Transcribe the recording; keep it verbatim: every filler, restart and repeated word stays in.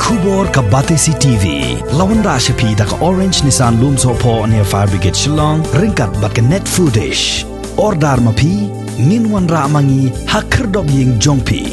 Khubor ka Batesi T V la wanrah sha phi da ka Orange Nissan Lumsohphoh near Fire Brigade Shillong ryngkat bad ka Net Foodish. Order ma phi, ngin wanrah ma ngi ha khyrdop ïing jong phi.